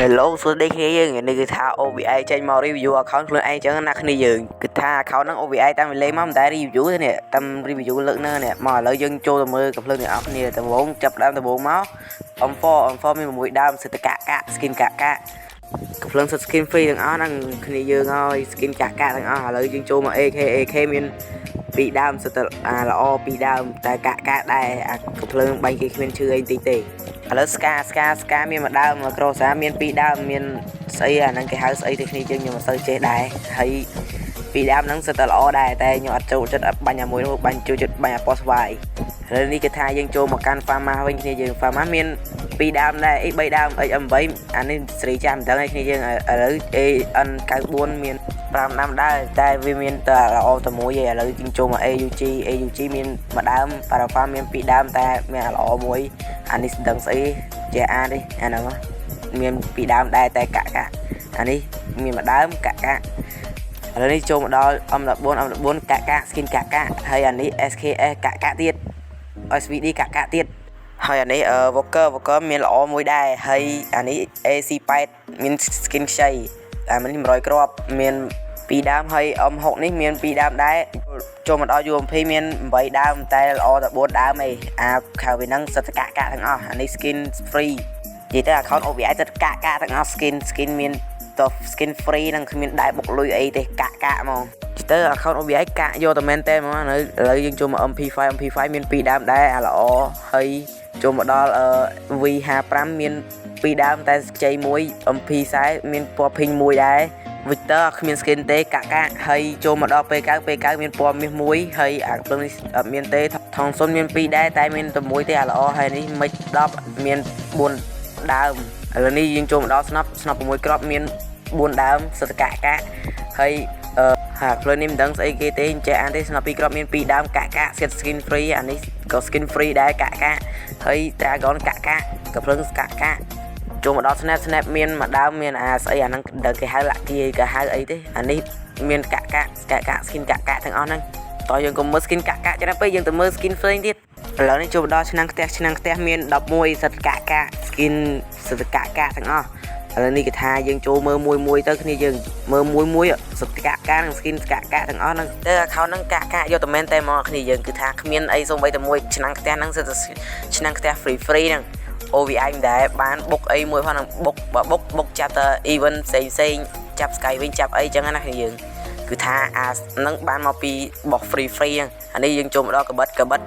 Hello សួស្តីគ្នាយើងនេះគឺថា OVI ចេញមក review account ខ្លួនឯងចឹងណាគ្នាយើងគឺថា account ហ្នឹង OVI តាំងពីលេងមកមិនដែល review ទេនេះតាម review លើកហ្នឹងនេះមកឥឡូវយើងចូលទៅមើលកំភ្លើងអ្នកនរគ្នាដំបូងចាប់ដើមដំបូងមក M4 M4 មាន6ដើមសិតតកាក់កាក់ skin កាក់កាក់កំភ្លើងសិត skin free ទាំងអស់ហ្នឹងគ្នាយើងហើយ skin កាក់កាក់ទាំងអស់ឥឡូវយើងចូលមក AK AK មានពីរដើមសិតតអាល្អពីរដើមតែកាក់កាក់ដែរអាកំភ្លើងបាញ់គេគ្មានឈឺអីតិចទេឥឡូវ SCAR SCAR SCAR មានមួយដើម Groza មានពីរដើមមានស្អីអាហ្នឹងគេហៅស្អីទៅគ្នាយើងខ្ញុំមិនសូវចេះដែរហើយពីរដើមហ្នឹងសិតតែល្អដែរតែខ្ញុំអត់ចូលចិត្តបាញ់អាមួយនោះបាញ់ចូលចិត្តបាញ់អាពណ៌ស្វាយឥឡូវនេះគេថាយើងចូលមកកាន់ FAMAS វិញគ្នាយើង FAMAS មានពីរដើមដែរអី3ដើម XM8 អានេះស្រីចាំមិនដឹងឯគ្នាយើងឥឡូវ AN94 មាន5ដើមដែរតែវាមានតែល្អតែមួយឯងឥឡូវយើងចូលមក AUG AUG មានមួយដើម Parafa មានពីរដើមតែមានអាល្អមួយអានេះស្ដឹងស្អីចេះអានេះអាហ្នឹងមានពីរដើមដែរតែកាក់កាក់អានេះមានមួយដើមកាក់កាក់ឥឡូវនេះចូលមកដល់ M14 M14 កាក់កាក់ skin កាក់កាក់ហើយអានេះ SKS កាក់កាក់ទៀត SVD កាក់កាក់ទៀតហើយអានេះ Walker Walker មានល្អមួយដែរហើយអានេះ AC8 មាន skin ខ្ចីអានេះ100គ្រាប់មានពីរដើមហើយ M6 នេះមានពីរដើមដែរចូលមកដល់ UMP មាន8ដើមតែល្អតែ4ដើមឯងអាក្រៅពីហ្នឹងសិតតកាក់កាក់ទាំងអស់អានេះ skin free និយាយទៅ account OVI សិតកាក់កាក់ទាំងអស់ skin skin មានត skin free ហ្នឹងគ្មានដែរបុកលុយអីទេកាក់កាក់ហ្មងទៅ account OVI កាក់យកតែមែនទេហ្មងឥឡូវយើងចូលមក MP5 MP5 មាន2ដើមដែរអាល្អហើយចូលមកដល់ V55 មានពីរដើមតែខ្ចីមួយ MP40 មានពណ៌ pink មួយដែរ Victor គ្មាន skin ទេកាក់កាក់ហើយចូលមកដល់ P9 P9 មានពណ៌មាសមួយហើយអាភ្លើងនេះអត់មានទេថងសុនមាន2ដែរតែមានតែមួយទេអាល្អហើយនេះមិច10មាន4ដើមឥឡូវនេះយើងចូលមកដល់ស្នប់ស្នប់6គ្រាប់មាន4ដើមសិតកាក់កាក់ហើយអឺហាផ្លូវនេះមិនដឹងស្អីគេទេចេះអានទេស្នប់2គ្រាប់មាន2ដើមកាក់កាក់ set skin free អានេះក៏ skin free ដែរកាក់កាក់ហើយ Dragon កាក់កាក់ក៏ភ្លើងកាក់កាក់ចូលមកដល់ snap snap មានមួយដើមមានអាស្អីអាហ្នឹងដឹងគេហៅ lucky គេហៅអីទេអានេះមានកាក់កាក់កាក់កាក់ skin កាក់កាក់ទាំងអស់ហ្នឹងតោះយើងកុំមើល skin កាក់កាក់ច្រើនពេកយើងទៅមើល skin ផ្សេងទៀតឥឡូវនេះចូលមកដល់ឆ្នាំងផ្ទះឆ្នាំងផ្ទះមាន11សិតកាក់កាក់ skin សិតកាក់កាក់ទាំងអស់ឥឡូវនេះគេថាយើងចូលមើលមួយមួយទៅគ្នាយើងមើលមួយមួយសិតកាក់កាក់និង skin កាក់កាក់ទាំងអស់ហ្នឹងទៅ account ហ្នឹងកាក់កាក់យកតែមែនតែមកគ្នាយើងគឺថាគ្មានអីសូម្បីតែមួយឆ្នាំងផ្ទះហ្នឹងសិតឆ្នាំងផ្ទះ free free ហ្នឹង OVI មិនដែលបានបុកអីមួយផងហ្នឹងបុកបើបុកបុកចាប់តែ event ផ្សេងផ្សេងចាប់ Sky វិញចាប់អីចឹងណាគ្នាយើងគឺថាអាហ្នឹងបានមកពីបោះ free free ហ្នឹងអានេះយើងចូលមកដល់កបិតកបិត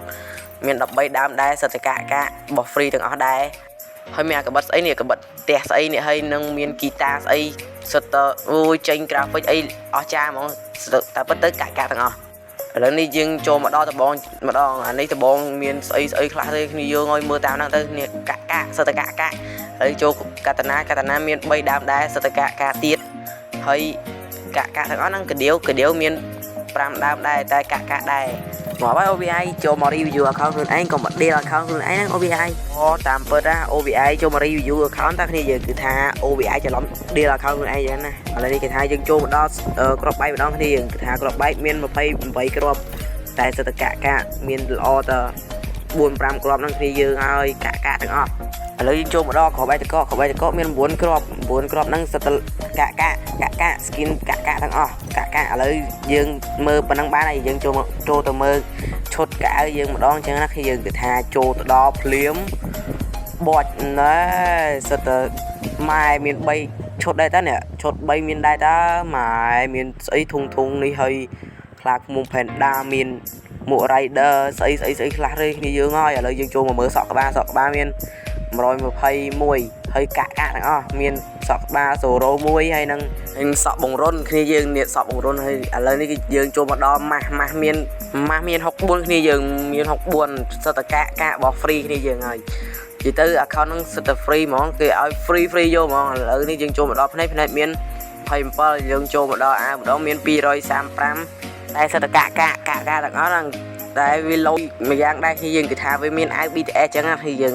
មាន13ដើមដែរសិតតកាក់កាក់បោះ free ទាំងអស់ដែរហើយមានអាកបិតស្អីនេះកបិតផ្ទះស្អីនេះហើយនឹងមានហ្គីតាស្អីសិតតអូយចេញ graphic អីអស់ចាហ្មងតែពិតទៅកាក់កាក់ទាំងអស់ឥឡូវនេះយើងចូលមកដល់ដបងម្ដងអានេះដបងមានស្អីស្អីខ្លះទេគ្នាយើងឲ្យមើលតាមហ្នឹងទៅគ្នាកាក់កាក់សិតតកាក់កាក់ហើយចូលកតណាកតណាមាន3ដើមដែរសិតតកាក់កាក់ទៀតហើយកាក់កាក់ទាំងអស់ហ្នឹងកដៀវកដៀវមាន5ដើមដែរតែកាក់កាក់ដែរមកហើយ OVI ចូលមក review account ខ្លួនឯងក៏មក deal account ខ្លួនឯងហ្នឹង OVI អូតាមពិតណា OVI ចូលមក review account តាគ្នាយើងគឺថា OVI ច្រឡំ deal account ខ្លួនឯងចឹងណាឥឡូវនេះគេថាយើងចូលមកដល់ក្របបែកម្ដងគ្នាយើងគឺថាក្របបែកមាន28គ្រាប់តែសិតតកាក់កាក់មានល្អត4 5គ្រាប់ហ្នឹងគ្នាយើងហើយកាក់កាក់ទាំងអស់ឥឡូវយើងចូលមកដល់គ្រាប់បែកតកគ្រាប់បែកតកមាន9គ្រាប់9គ្រាប់ហ្នឹងសិតតកាក់កាក់កាក់កាក់ skin កាក់កាក់ទាំងអស់កាក់កាក់ឥឡូវយើងមើលប៉ុណ្ណឹងបានហើយយើងចូលមកចូលទៅមើលឈុតកៅអៅយើងម្ដងចឹងណាគឺយើងគឺថាចូលទៅដល់ភ្លាមបត់ណែសិតតម៉ែមាន3ឈុតដែរតើនេះឈុត3មានដែរតើម៉ែមានស្អីធុងធុងនេះហើយខ្លាឃ្មុំ Panda មានមួក Rider ស្អីស្អីស្អីខ្លះទេគ្នាយើងហើយឥឡូវយើងចូលមកមើលសក់ក្បាលសក់ក្បាលមាន121ហើយកាក់កាក់ទាំងអស់មានសក់ក្បាលសូរ៉ូមួយហើយនឹងនឹងសក់បង្រុនគ្នាយើងនេះសក់បង្រុនហើយឥឡូវនេះគឺយើងចូលមកដល់ម៉ាស់ម៉ាស់មានម៉ាស់មាន64គ្នាយើងមាន64សិតតកាក់កាក់របស់ free គ្នាយើងហើយនិយាយទៅ account ហ្នឹងសិតតែ free ហ្មងគេឲ្យ free free យកហ្មងឥឡូវនេះយើងចូលមកដល់ភ្នែកភ្នែកមាន27យើងចូលមកដល់អាម្ដងមាន235តែសិតតកាក់កាក់កាក់កាក់ទាំងអស់ហ្នឹងតែវាលុយមួយយ៉ាងដែរគឺយើងគឺថាវាមានអាវ BTS ចឹងណាគឺយើង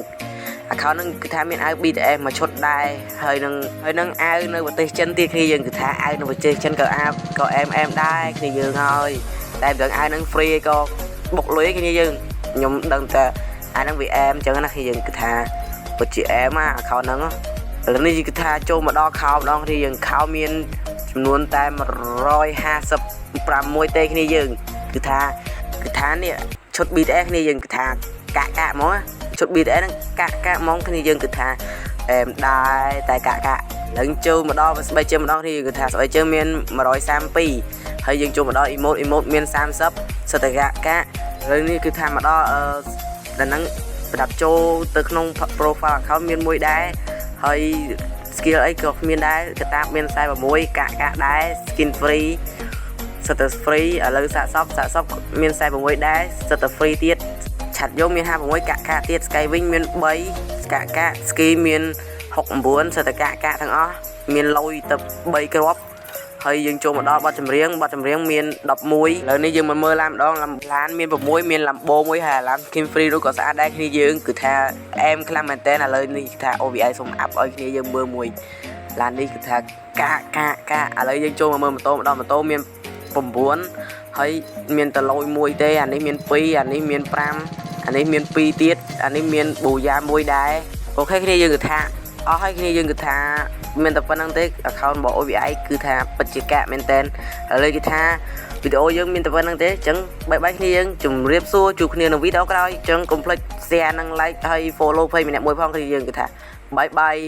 account ហ្នឹងគឺថាមានអាវ BTS មួយឈុតដែរហើយនឹងអាវនៅប្រទេសចិនទៀតគ្នាយើងគឺថាអាវនៅប្រទេសចិនក៏អាវក៏ MM ដែរគ្នាយើងហើយតែមិនដឹងអាវហ្នឹង free ក៏បុកលុយគ្នាយើងខ្ញុំដឹងតែអាហ្នឹងវា M ចឹងណាគ្នាយើងគឺថាពិតជា M អា account ហ្នឹងឥ ឥឡូវនេះគឺថាចូលមកដល់ខោម្ដងគ្នាយើងខោមានចំនួនតែ156ទេគ្នាយើងគឺថាគឺថានេះឈុត BTS គ្នាយើងគឺថាកាក់កាក់ហ្មងឈុត BTS ហ្នឹងកាក់កាក់ហ្មងគ្នាយើងគឺថាអែមដែរតែកាក់កាក់ឡើងចូលមកដល់ស្បែកជើងម្ដងគ្នាគឺថាស្បែកជើងមាន132ហើយយើងចូលមកដល់ emote emote មាន30សិតតែកាក់កាក់ឥឡូវនេះគឺថាមកដល់អឺដល់ហ្នឹងប្រដាប់ចូលទៅក្នុង profile account មានមួយដែរហើយ skill អីក៏គ្មានដែរកតាបមាន46កាក់កាក់ដែរ skin free សិតតែ free ឥឡូវសាកសពសាកសពមាន46ដែរសិតតែ free ទៀតឆាត់យកមាន56កាក់កាក់ទៀត sky វិញមាន3កាក់កាក់ ski មាន69សិតតែកាក់កាក់ទាំងអស់មានលុយទៅ3គ្រាប់ហើយយើងចូលមកដល់បទចម្រៀងបទចម្រៀងមាន11ឥឡូវនេះយើងមកមើលឡានម្ដងឡានមាន6មាន Lambo មួយហើយឡាន skin free នោះក៏ស្អាតដែរគ្នាយើងគឺថាអែមខ្លាំងមែនតើឥឡូវនេះគឺថា OVI សូម up ឲ្យគ្នាយើងមើលមួយឡាននេះគឺថាកាក់កាក់កាក់ឥឡូវយើងចូលមកមើលម៉ូតូម្ដងម៉ូតូមាន9ហើយមានតឡូយមួយទេអានេះមាន2អានេះមាន5អានេះមាន2ទៀតអានេះមានប៊ូយ៉ាមួយដែរ OK គ្នាយើងគឺថាអស់ហើយគ្នាយើងគឺថាមានតែប៉ុណ្្នឹងទេ account របស់ OVI គឺថាពិតជាកាក់មែនតើឥឡូវគឺថាវីដេអូយើងមានតែប៉ុណ្្នឹងទេអញ្ចឹង bye bye គ្នាយើងជម្រាបសួរជួបគ្នានៅវីដេអូក្រោយអញ្ចឹងកុំភ្លេច share និង like ហើយ follow page ម្នាក់មួយផងគ្នាយើងគឺថា bye bye.